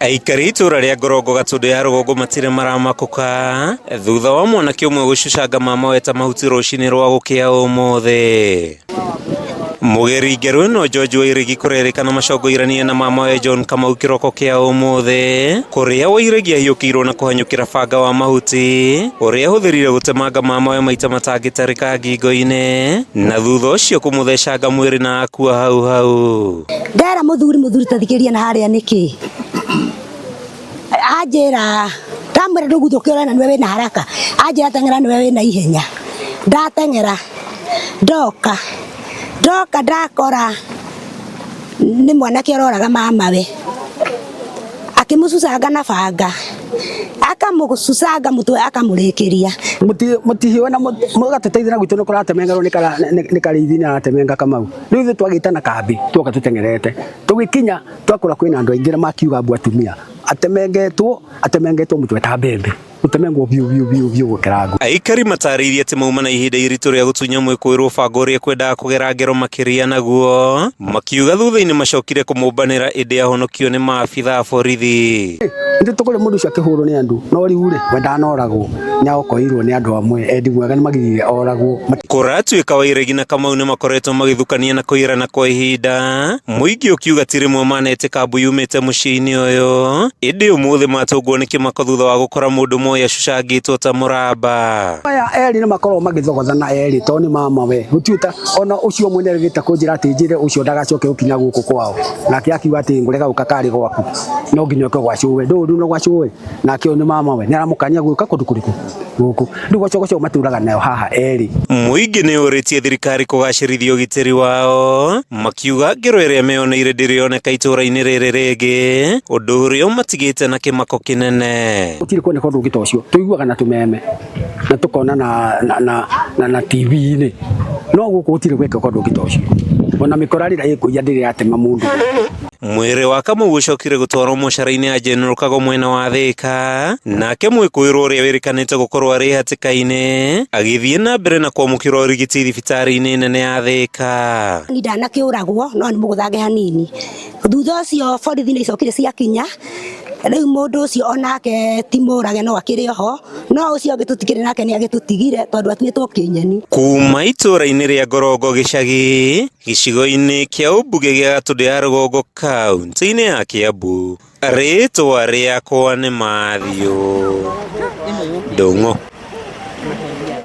Aikari itũra rĩa Ngorongo Gatũndũ ya rũgongo matirĩ maramakũka thutha wa mwanake ũmwe gũcucanga mamawe ta mahuti rũcinĩ rwa gũkĩa ũmũthĩ. Mũgeri ngerũ ĩno George Wairegi kũrerĩkana macongoiranie na mamawe John Kamau kĩroko kĩa ũmũthĩ kũrĩa Wairegi ahiũkĩirwo na kũhanyũkĩra banga wa mahuti ũrĩa ahũthĩrire gũtemanga mamawe maita matangĩtarĩka ngingo-inĩ na thutha ũcio kũmũthecanga mwĩrĩ na akua hau hau. Ndera muthuri muthuri tathikĩria na harĩa nĩkĩ anjĩra ndamwĩra ndũguthũke ũrona nĩwe wĩna haraka anjĩra teng'era nĩwe wĩna ihenya ndateng'era ndoka ndoka ndakora nĩ mwanake ũroraga mamawe akĩmũcucanga na banga akamũcucanga mũtwe akamũrĩkĩria. Mũtihiwe na mũgatũteithia na gwitũ nĩ kũratemengerwo nĩ karĩithi nĩ aratemenga Kamau. Rĩu ithuĩ twagĩta na kambĩ tuoka tũteng'erete tũgĩkinya twakora kwĩna andũ aingĩ na makiuga mbu atumia atemengetwo atemengetwo mũtwe ta mbembe gũtemengwo biũ biũ biũ biũ gũkĩra ngũ. Aikari matarĩirie atĩ mauma na ihinda iritũ rĩa gũtunya mwĩkũĩrwo bango ũrĩa kwendaga kũgera ngero makĩria naguo, makiuga thutha-inĩ macokire kũmũmbanĩra ĩndĩ ahonokio nĩ maabitha a borithi. Nĩ tũkũrĩ mũndũ ũcio akĩhũrwo nĩ andũ no rĩu rĩ we ndanoragwo nĩ aokoirwo nĩ andũ amwe endi mwega nĩ magiririe oragwo. Kũratuĩka Wairegi na Kamau nĩ makoretwo magĩthukania na kũirana kwa ihinda, mũingĩ ũkiuga ti rĩmwe manetĩka mbu yumĩte mũciĩ-inĩ ũyũ, ĩndĩ ũmũthĩ matũngwo nĩ kĩmako thutha wa gũkora mũndũ moĩ acucangĩtwo ta mũramba. Aya erĩ nĩ makoragwo magĩthogothana erĩ tondũ nĩ mama we gũtirĩ ta ona ũcio ũmwe nĩ erĩgĩte kũnjĩra atĩ njĩre ũcio ndagacoke gũkinya gũkũ kwao nake akiuga atĩ ngũrega gũka karĩ gwaku no nginya ũke gwa cũwe ndũĩ rĩu no gwa cũwe nake ũyũ nĩ mama we nĩ aramũkania gũka kũndũ kũrĩkũ gũkũ rĩu gocogoco matũraga nayo haha erĩ. Mũingĩ nĩ ũrĩtie thirikari kũgacĩrithia ũgitĩri wao, makiuga ngero ĩrĩa meyoneire ndĩrĩ yoneka itũũra-inĩ rĩrĩ rĩngĩ, ũndũ ũrĩa ũmatigĩte na kĩmako kĩnene. Gũtirĩ kuoneka ũndũ ũngĩ ta ũcio tũiguaga na tũmeme na tũkona na, na, na, na, na TV-inĩ no gũkũ gũtirĩ gwekĩka ũndũ ũngĩ ta ũcio ona mĩkora rĩrĩa ĩkũiya ndĩrĩ yatema mũndũ. Mwĩrĩ wa Kamau ũcokire gũtwarwo mocarĩ-inĩ ya General Kago mwena wa Thĩka, nake mwĩkũĩrwo ũrĩa wĩrĩkanĩte gũkorwo arĩ hatĩka-inĩ agĩthiĩ na mbere na kwamũkĩra ũrigiti thibitarĩ-inĩ nene ya Thĩka. Ni ndanakĩũragwo no nĩ mũgũthange hanini thutha ũcio borithi nĩ icokire ciakinya rĩu mũndũ ũcio onake ti mũrage no akĩrĩ oho no ũcio ũngĩ tũtikĩrĩ nake nĩ agĩtũtigire tondũ atuĩtwo kĩnyeni. Kuma itũũra-inĩ rĩa Ngorongo gĩcagi gĩcigo-inĩ kĩa ũmbunge gĩa Gatũndũ ya Rũgongo kaunti-inĩ ya Kiambu, rĩtwa rĩakwa nĩ Mathiũ Ndung'u.